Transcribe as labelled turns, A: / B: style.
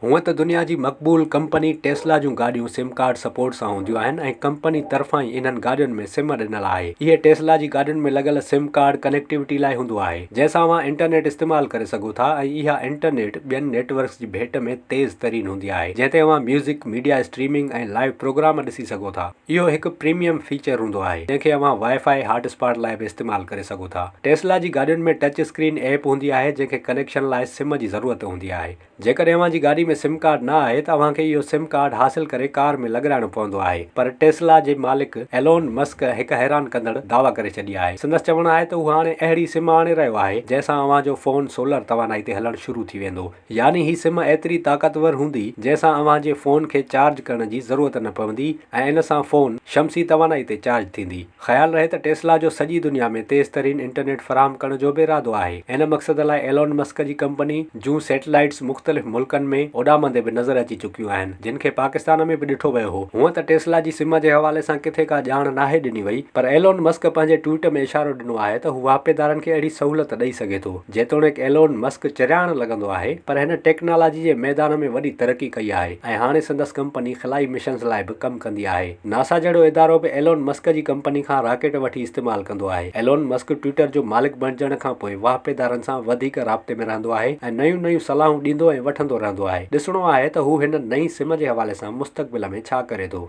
A: هونئن ته دنيا جي مقبول ڪمپني ٽيسلا جون گاڏيون سم ڪارڊ سپورٽ سان هونديون آهن ۽ ڪمپني طرفان ئي انهن گاڏين ۾ سم ڏنل آهي. اهي ٽيسلا جي گاڏين ۾ لڳل سم ڪارڊ ڪنيڪٽيوٽي لاء هوندو آهي جنهن سان اوهان انٽرنيٽ استعمال ڪري سگهو ٿا ۽ اها انٽرنيٽ ٻين نيٽ ورڪس جي ڀيٽ ۾ تيز ترين هوندي آهي جنهن تي اوهان music, media streaming ۽ live program ڏسي سگهو ٿا. اهو هڪ پريميم فيچر هوندو آهي جنهن کي اوهان وائي فائي هاٽ اسپاٽ لاء به استعمال ڪري سگهو ٿا. ٽيسلا جي گاڏين ۾ ٽچ اسڪرين ايپ هوندي آهي جنهن کي ڪنيڪشن لاء سم جي ضرورت هوندي آهي. جيڪڏهن اوهان جي گاڏي ۾ سم ڪارڊ نه آهي ته اوهان کي اهو سم ڪارڊ حاصل ڪري ڪار ۾ لڳرائڻو پوندو آهي پر ٽيسلا جي مالڪ ايلون مسڪ هڪ حيران ڪندڙ دعويٰ ڪري ڇڏي آهي. سندس چوڻ آهي ته هو هاڻي اهڙي سم آڻي رهيو آهي جنهن سان اوهان جو فون سولر توانائي تي هلڻ شروع ٿي ويندو يعني هي سم ايتري طاقتور هوندي جنهن سان اوهان جي فون کي چارج ڪرڻ جي ضرورت نه پوندي ۽ ان سان فون شمسي توانائي تي چارج ٿيندي. خيال رهي ته ٽيسلا جو سڄي دنيا ۾ تيز ترين انٽرنيٽ فراهم ڪرڻ جو به ارادو آهي. ان مقصد لاء ايلون مسڪ جي ڪمپني جون سيٽلائيٽس مختلف ملڪن ۾ اڏامندي به نظر اچي چڪيون آهن، جن کي پاڪستان ۾ به ڏٺو ويو هو. هونئن ته ٽيسلا جي سم جي حوالي سان ڪٿي ڪا ڄاڻ ناهي ڏني وئي، پر ايلون مسڪ پنهنجي ٽوئيٽ ۾ اشارو ڏنو آهي ته هو واهپيدارن کي اهڙي سهولت ڏئي سگهي ٿو. جيتوڻيڪ ايلون مسڪ چرياڻ لڳندو آهي، پر هن ٽيڪنالاجي جي ميدان ۾ وڏي ترقي ڪئي آهي ۽ هاڻي سندس ڪمپني خلائي مشنز لاء به ڪم ڪندي آهي. ناسا جهڙو ادارو به ايلون مسڪ جي ڪمپني کان راڪيٽ وٺي استعمال ڪندو آهي. ايلون مسڪ ٽوئٽر جو مالڪ بڻجڻ کان پوء واهپيدارن سان وڌيڪ رابطي ۾ رهندو آهي ۽ نيون نيون صلاحون ڏيندو ۽ وٺندو رهندو آهي. ڏسڻو آهي ته هو هن نئين سم جي حوالي سان مستقبل ۾ ڇا ڪري ٿو.